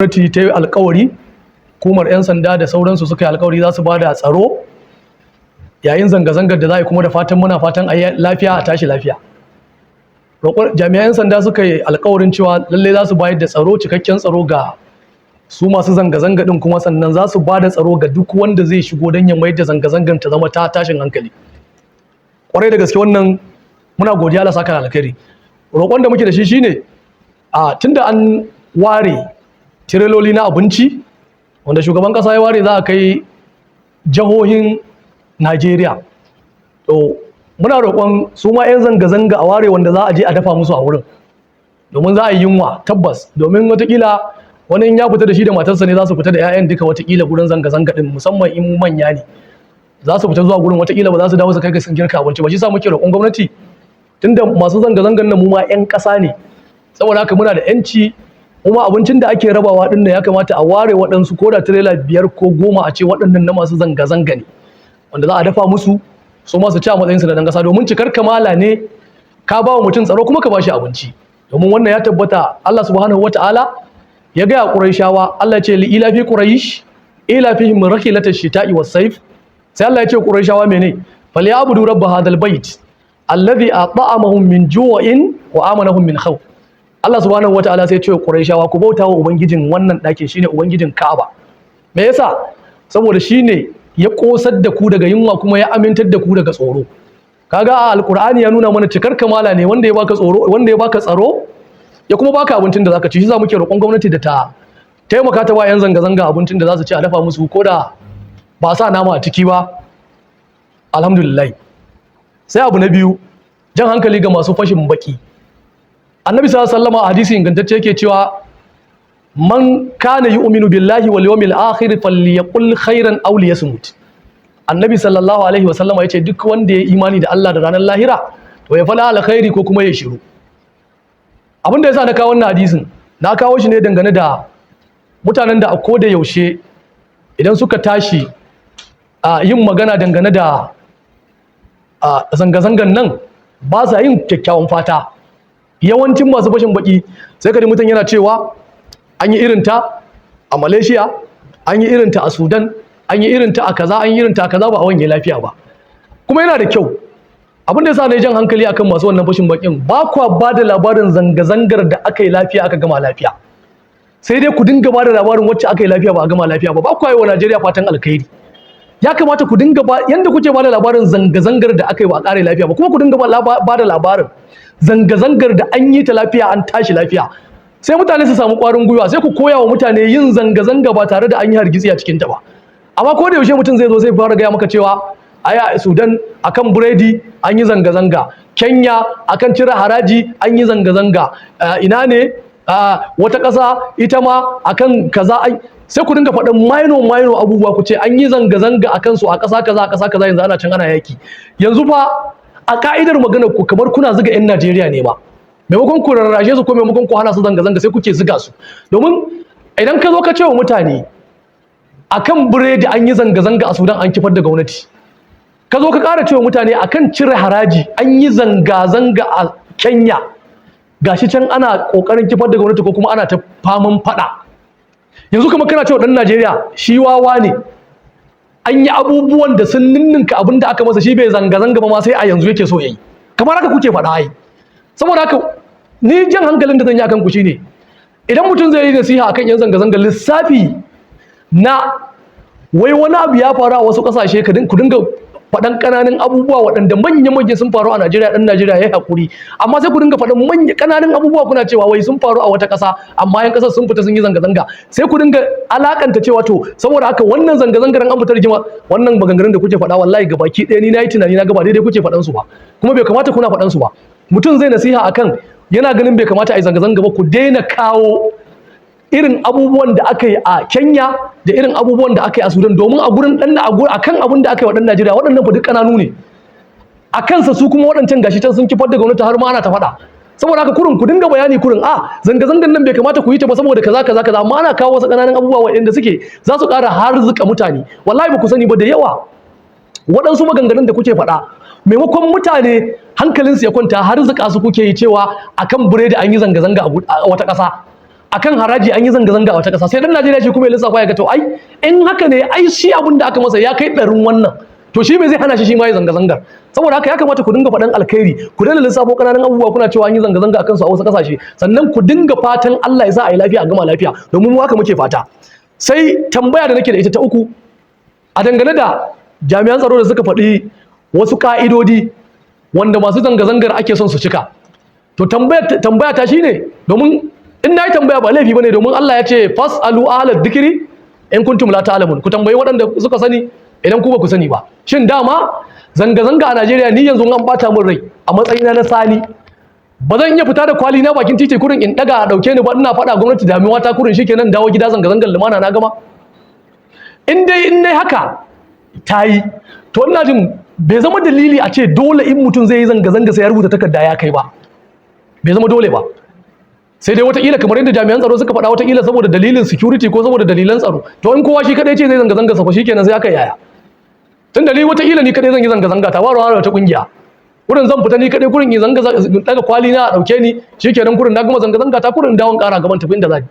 Gwamnati ta yi alkawari, hukumar 'yan sanda da sauransu suka yi alkawari za su ba da tsaro yayin zanga-zangar da za a yi, kuma da fatan muna fatan a yi lafiya a tashi lafiya. Jami'an 'yan sanda suka yi alkawarin cewa lallai za su bayar da tsaro, cikakken tsaro ga su masu zanga-zanga din, kuma sannan za su ba da tsaro ga duk wanda zai shigo don ya mayar da zanga-zangar ta zama ta tashin hankali. Kwarai da gaske wannan muna godiya, Allah saka da alkhairi. Roƙon da muke da shi shine a tunda an ware tireloli na abinci wanda shugaban ƙasa ya ware za a kai jihohin Najeriya, to muna roƙon su ma 'yan zanga-zanga a ware wanda za a je a dafa musu a wurin, domin za a yi yunwa tabbas. Domin watakila wani in ya fita da shi da matarsa ne za su fita da 'ya'yan duka watakila gurin zanga-zanga din, musamman in manya ne za su fita zuwa gurin, watakila ba za su dawo su kai ga sun girka abinci ba. Shi sa muke roƙon gwamnati, tunda masu zanga-zangan nan mu ma 'yan ƙasa ne, saboda haka muna da 'yanci, kuma abincin da ake rabawa din nan ya kamata a ware waɗansu, ko da tirela 5 ko 10, a ce waɗannan na masu zanga-zanga ne, wanda za a dafa musu su ma su ci a matsayinsu na ɗan ƙasa. Domin cikar kamala ne ka ba wa mutum tsaro kuma ka ba shi abinci. Domin wannan ya tabbata, Allah Subhanahu wata'ala ya gaya Qurayshawa, Allah ya ce: "Li'ilafi Quraish ilafihim rahilatash shita'i was sayf." Sai Allah ya ce Qurayshawa mene? "Falyabudu rabb hadal bait alladhi at'amahum min ju'in wa amanahum min khawf." Allah Subhanahu wata'ala sai ya ce Qurayshawa, ku bauta wa ubangijin wannan ɗakin, shine ubangijin Ka'aba. Me yasa? Saboda shine ya kosar da ku daga yunwa kuma ya amintar da ku daga tsoro. Kaga a Alqur'ani ya nuna mana cikar kamala ne wanda ya baka tsoro, wanda ya baka tsaro ya kuma baka abincin da zaka ci. Shi za muke roƙon gwamnati da ta taimaka ta ba 'yan zanga-zanga abincin da za su ci, a dafa musu ko da ba sa nama a ciki ba. Alhamdulillah. Sai abu na biyu, jan hankali ga masu fashin baki. Annabi sallallahu alaihi wasallam a hadisi ingantacce yake cewa: "Man kana yu'minu billahi wal yawmil akhir falyaqul khairan aw liyasmut." Annabi sallallahu alaihi wasallam yace duk wanda ya imani da Allah da ranar lahira, to ya faɗa alkhairi ko kuma ya shiru. Abin da yasa na kawo wannan hadisin, na kawo shi ne dangane da mutanen da a koda yaushe idan suka tashi a yin magana dangane da zanga-zangan nan, ba sa yin kyakkyawan fata. Yawancin masu fashin baki, sai ka ji mutum yana cewa an yi irin ta a Malaysia, an yi irin ta a Sudan, an yi irin ta a kaza, an yi irin ta a kaza, ba a wanye lafiya ba. Kuma yana da kyau, abin da yasa na yi jan hankali akan masu wannan fashin bakin, ba kwa ba da labarin zanga-zangar da aka yi lafiya aka gama lafiya, sai dai ku dinga ba da labarin wacce aka yi lafiya ba a gama lafiya ba. Ba kwa yi wa Najeriya fatan alkhairi. Ya kamata ku dinga ba yanda kuke ba da labarin zanga-zangar da aka yi ba a ƙare lafiya ba, kuma ku dinga ba da labarin zanga-zangar da an yi ta lafiya an tashi lafiya, sai mutane su samu ƙwarin gwiwa. Sai ku koya wa mutane yin zanga-zanga ba tare da an yi hargitsi a cikin ta ba. Amma ko da yaushe mutum zai zo, sai fara gaya maka cewa ai a Sudan akan biredi an yi zanga-zanga, Kenya akan cire haraji an yi zanga-zanga, ina ne wata ƙasa ita ma akan kaza an. Sai ku dinga faɗin minor minor abubuwa, ku ce an yi zanga-zanga akan su a ƙasa kaza, a ƙasa kaza, yanzu ana can ana yaki. Yanzu fa a ka'idar maganar ku, kamar kuna zuga 'yan Najeriya ne ba. Maimakon ku rarrashe su ko maimakon ku hana su zanga-zanga, sai kuke zuga su. Domin idan ka zo ka ce wa mutane akan biredi an yi zanga-zanga a Sudan an kifar da gwamnati, ka zo ka ƙara cewa mutane akan cire haraji an yi zanga-zanga a Kenya, gashi can ana ƙoƙarin kifar da gwamnati ko kuma ana ta faman faɗa, yanzu kuma kana cewa ɗan Najeriya shi wawa ne, an yi abubuwan da sun ninninka abin da aka masa, shi bai zanga-zanga ba ma sai a yanzu yake so yayi. Kamar haka kuke faɗa ai. Saboda haka ni jan hankalin da zan yi akan ku shine, idan mutum zai yi nasiha akan yan zanga-zanga, lissafi na wai wani abu ya faru a wasu ƙasashe, ku dinga faɗan ƙananan abubuwa waɗanda manya-manya sun faru a Najeriya, ɗan Najeriya ya yi haƙuri. Amma sai ku dinga faɗan manya ƙananan abubuwa, kuna cewa wai sun faru a wata ƙasa amma yan ƙasar sun fita sun yi zanga-zanga, sai ku dinga alakanta cewa to saboda haka wannan zanga-zangar an fita rigima. Wannan maganganun da kuke faɗa, wallahi gabaki ɗaya ni na yi tunani na ga ba daidai kuke faɗan su ba, kuma bai kamata kuna faɗan su ba. Mutum zai nasiha akan yana ganin bai kamata a yi zanga-zanga ba, ku daina kawo irin abubuwan da aka yi a Kenya da irin abubuwan da aka yi a Sudan, domin a gurin dan akan abin da aka yi wa dan Najeriya, waɗannan fa duk ƙananu ne a kansa. Su kuma waɗancan gashi can sun kifar da gwamnati har ma ana ta faɗa. Saboda haka kurun ku dinga bayani kurun a zanga-zangan nan bai kamata ku yi ta ba saboda kaza kaza kaza, amma ana kawo wasu ƙananan abubuwa waɗanda suke za su ƙara harzuka mutane. Wallahi ba ku sani ba, da yawa waɗansu maganganun da kuke faɗa, maimakon mutane hankalinsu ya kwanta, harzuka su kuke yi cewa akan biredi an yi zanga-zanga a wata ƙasa. Akan haraji an yi zanga-zanga a wata ƙasa, sai dan Najeriya shi kuma ya lissafa ya ga, to ai in haka ne, ai shi abin da aka masa ya kai ɗarin wannan, to shi me zai hana shi shi ma ya zanga-zangar? Saboda haka ya kamata ku dinga faɗan alkhairi, ku daina lissafo ƙananan abubuwa kuna cewa an yi zanga-zanga akan su a wasu ƙasashe. Sannan ku dinga fatan Allah ya sa a yi lafiya, a gama lafiya, domin mu haka muke fata. Sai tambaya da nake da ita ta uku, a dangane da jami'an tsaro da suka faɗi wasu ƙa'idodi wanda masu zanga-zangar ake son su cika. To tambaya ta shine, domin in na yi tambaya ba laifi bane, domin Allah ya ce فاسألوا أهل الذكر إن كنتم لا تعلمون, ku tambayi waɗanda suka sani idan ku ba ku sani ba. Shin dama zanga-zanga a Najeriya, ni yanzu an bata min rai a matsayina na Sani, ba zan iya fita da kwali na bakin titi kurin in daga a dauke ni ba, ina faɗa gwamnati damuwa ta kurin, shikenan, dawo gida, zanga-zangar lumana na gama? In dai in dai haka ta yi, to ina jin bai zama dalili a ce dole in mutum zai yi zanga-zanga sai ya rubuta takarda ya kai ba. Bai zama dole ba. Sai dai watakila kamar yadda jami'an tsaro suka faɗa, watakila saboda dalilin security ko saboda dalilan tsaro. To in kowa shi kadai ce zai zanga-zanga sa fa, shikenan, sai aka yaya? Tun da ni watakila ni kadai zan yi zanga-zanga ta, ba ruwa ta kungiya, kurin zan fita ni kadai kurin yi zanga, daga kwali na a dauke ni, shikenan, kurin na gama zanga-zanga ta, kurin dawon kara gaban tafi inda zani.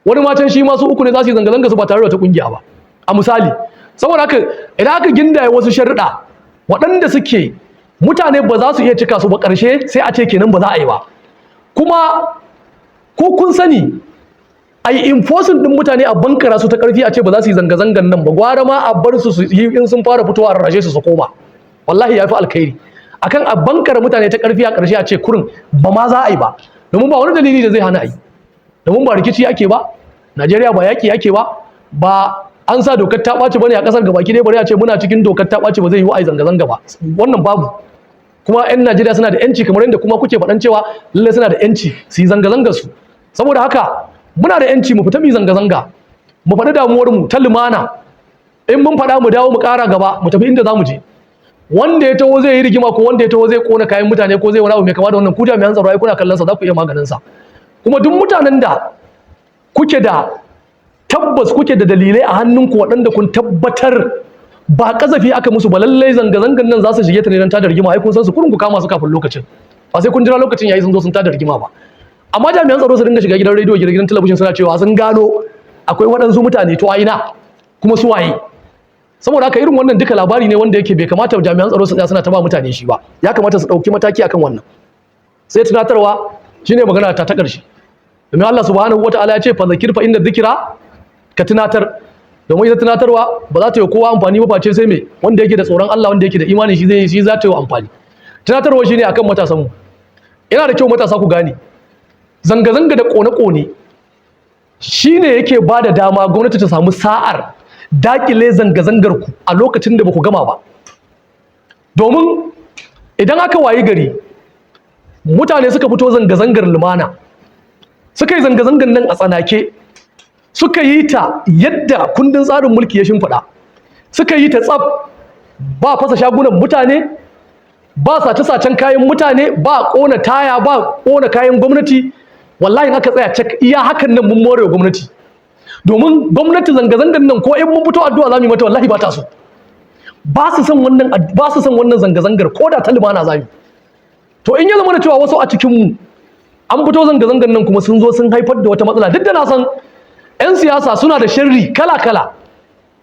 Wani ma can shi ma su uku ne za su yi zanga-zanga su ba tare da wata kungiya ba, a misali. Saboda haka idan aka gindaya wasu sharuɗa waɗanda suke mutane ba za su iya cika su ba, ƙarshe sai a ce kenan ba za a yi ba. Kuma ko kun sani, a yi enforcing ɗin mutane, a bankara su ta ƙarfi, a ce ba za su yi zanga-zangan nan ba, gwara ma a bar su su yi, in sun fara fitowa a rarrashe su su koma. Wallahi ya fi alkhairi akan a bankara mutane ta ƙarfi, a ƙarshe a ce kurin ba ma za a yi ba, domin ba wani dalili da zai hana a yi, domin ba rikici ake ba. Najeriya ba yaƙi ake ba, ba an sa dokar ta ɓaci bane a ƙasar gabaki ɗaya, bari a ce muna cikin dokar ta ɓaci, ba zai yiwu a yi zanga-zanga ba. Wannan babu. Kuma 'yan Najeriya suna da 'yanci, kamar yadda kuma kuke faɗan cewa lallai suna da 'yanci su yi zanga-zangar su. Saboda haka muna da 'yanci mu fita mu yi zanga-zanga, mu faɗi damuwar mu ta lumana. In mun faɗa, mu dawo, mu ƙara gaba, mu tafi inda za mu je. Wanda ya taho zai yi rigima, ko wanda ya taho zai kona kayan mutane, ko zai wani abu mai kama da wannan, ku jami'an tsaro ai kuna kallon sa, za ku iya maganin sa. Kuma duk mutanen da kuke da tabbas, kuke da dalilai a hannunku waɗanda kun tabbatar ba kazafi aka musu ba, lallai zanga-zangan nan za su shige ta ne don tada rigima, ai kun san su, kurin ku kama su kafin lokacin, ba sai kun jira lokacin yayi sun zo sun tada rigima ba. Amma jami'an tsaro su dinga shiga gidan rediyo, gidan talabijin, suna cewa sun gano akwai waɗansu mutane, to a ina kuma su waye? Saboda haka irin wannan duka labari ne wanda yake bai kamata jami'an tsaro su tsaya suna ta ba mutane shi ba. Ya kamata su ɗauki mataki akan wannan. Sai tunatarwa, shine magana ta ta ƙarshe, domin Allah سبحانه وتعالى ya ce فذكر فإن الذكرى, ka tunatar, domin ita tunatarwa ba za ta yi kowa amfani ba face sai me wanda yake da tsoron Allah, wanda yake da imani, shi zai shi za ta yi amfani. Tunatarwa shine akan matasan mu. Yana da kyau matasa ku gane, zanga-zanga da kone-kone shine yake ba da dama gwamnati ta samu sa'ar dakile zanga-zangar ku a lokacin da ba ku gama ba. Domin idan aka wayi gari mutane suka fito zanga-zangar lumana, suka yi zanga-zangar nan a tsanake, suka yi ta yadda kundin tsarin mulki ya shimfiɗa, suka yi ta tsaf, ba fasa shagunan mutane, ba sace-sacen kayan mutane, ba ƙona taya, ba ƙona kayan gwamnati, wallahi in aka tsaya cak iya hakan nan, mun more wa gwamnati. Domin gwamnati zanga-zangar nan, ko in mun fito addu'a za mu yi mata, wallahi ba ta so. Ba su son wannan, ba su son wannan zanga-zangar, ko da ta lumana za mu. To in ya zama da cewa wasu a cikin mu an fito zanga-zangar nan kuma sun zo sun haifar da wata matsala, duk da na san 'yan siyasa suna da sharri kala-kala,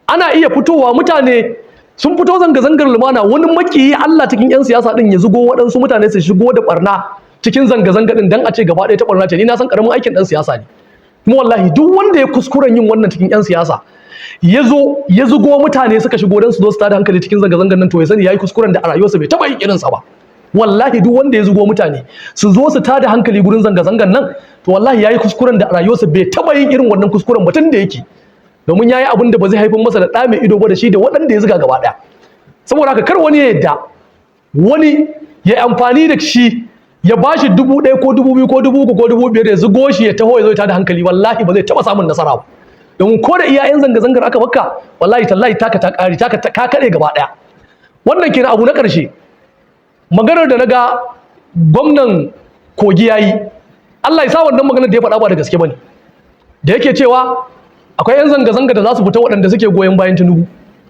ana iya fitowa mutane sun fito zanga-zangar lumana, wani makiyi Allah cikin 'yan siyasa din ya zugo waɗansu mutane su shigo da barna cikin zanga-zanga din, dan a ce gaba ɗaya ta barna ce. Ni na san karamin aikin ɗan siyasa ne. Kuma wallahi duk wanda ya kuskuren yin wannan cikin 'yan siyasa, ya zo ya zugo mutane suka shigo don su zo su tada hankali cikin zanga-zangar nan, to ya sani yayi kuskuren da a rayuwarsa bai taɓa yin irinsa ba. Wallahi duk wanda ya zugo mutane su zo su tada hankali gurin zanga-zangar nan, to wallahi yayi kuskuren da a rayuwarsa bai taɓa yin irin wannan kuskuren ba tun da yake, domin yayi abin da ba zai haifar masa da ɗa mai ido ba, da shi da waɗanda ya zuga gaba ɗaya. Saboda haka kar wani ya yadda wani ya amfani da shi, ya ba shi 1000 ko 2000 ko 3000 ko 5000, ya zugo shi ya taho ya zo ya tada hankali. Wallahi ba zai taɓa samun nasara ba, domin ko da iyayen zanga-zangar aka bakka, wallahi tallahi taka ta ƙari, taka ka kaɗe gaba ɗaya. Wannan kenan. Abu na ƙarshe, maganar da na ga gwamnan Kogi yayi, Allah ya sa wannan maganar da ya faɗa ba da gaske bane, da yake cewa akwai 'yan zanga-zanga da za su fita waɗanda suke goyon bayan Tinubu.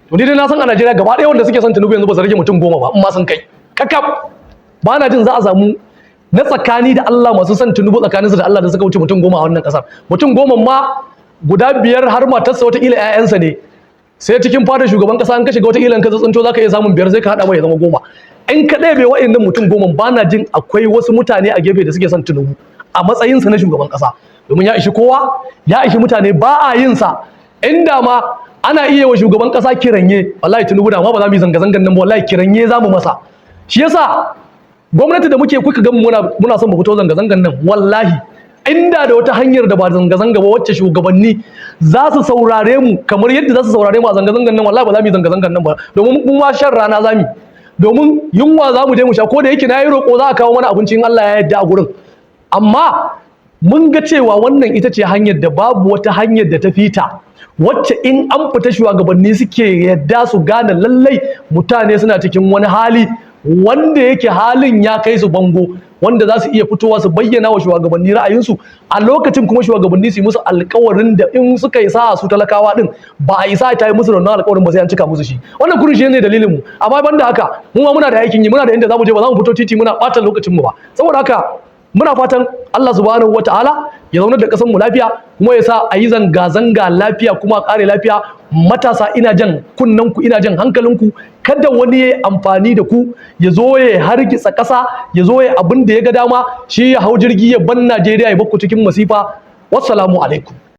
To ni dai na san a Najeriya gaba ɗaya wanda suke son Tinubu yanzu ba su rage mutum 10 ba, in ma sun kai kakaf. Ba na jin za a samu Na tsakani da Allah, masu son Tinubu tsakaninsu da Allah da suka wuce mutum 10 a wannan kasar. Mutum 10 ma, guda biyar har matarsa, wataƙila 'ya'yansa ne. Sai cikin fadar shugaban kasa an ka shiga, wataƙila in ka tsinto za ka iya samun biyar, sai ka haɗa mai ya zama 10. In ka ɗebe wa'annan mutum 10, ba na jin akwai wasu mutane a gefe da suke son Tinubu a matsayinsa na shugaban kasa, domin ya ishi kowa, ya ishi mutane, ba a yin sa. Inda ma ana iya wa shugaban kasa kiranye, wallahi Tinubu da ma ba za mu yi zanga-zangan nan ba, wallahi kiranye za mu masa. Shi yasa gwamnati da muke kuka ga muna son mu fito zanga-zangan nan, wallahi inda da wata hanyar da ba zanga-zanga ba wacce shugabanni za su saurare mu kamar yadda za su saurare mu a zanga-zangan nan, wallahi ba za mu yi zanga-zangan nan ba, domin mun ma shan rana za mu, domin yunwa za mu je mu sha. Ko da yake na yi roƙo za a kawo mana abincin, Allah ya yarda, a gurin, amma mun ga cewa wannan ita ce hanyar da babu wata hanyar da ta fita, wacce in an fita shugabanni suke yadda su gane lallai mutane suna cikin wani hali wanda yake halin ya kai su bango, wanda za su iya fitowa su bayyana wa shugabanni ra'ayinsu a lokacin, kuma shugabanni su yi musu alkawarin da in suka yi sa'a, su talakawa din ba a isa ta yi musu wannan alkawarin ba, sai an cika musu shi. Wannan kurin shi ne dalilin mu. Amma banda haka, mu ma muna da aikin yi, muna da inda za mu je, ba za mu fito titi muna ɓata lokacin mu ba. Saboda haka muna fatan Allah Subhanahu wataala ya zaunar da ƙasar mu lafiya, kuma ya sa a yi zanga-zanga lafiya kuma a ƙare lafiya. Matasa, ina jan kunnen ku, ina jan hankalinku, kada wani ya yi amfani da ku ya zo ya hargitsa ƙasa, ya zo ya abin da ya ga dama, shi ya hau jirgi ya bar Najeriya, ya bar ku cikin masifa. Wassalamu alaikum.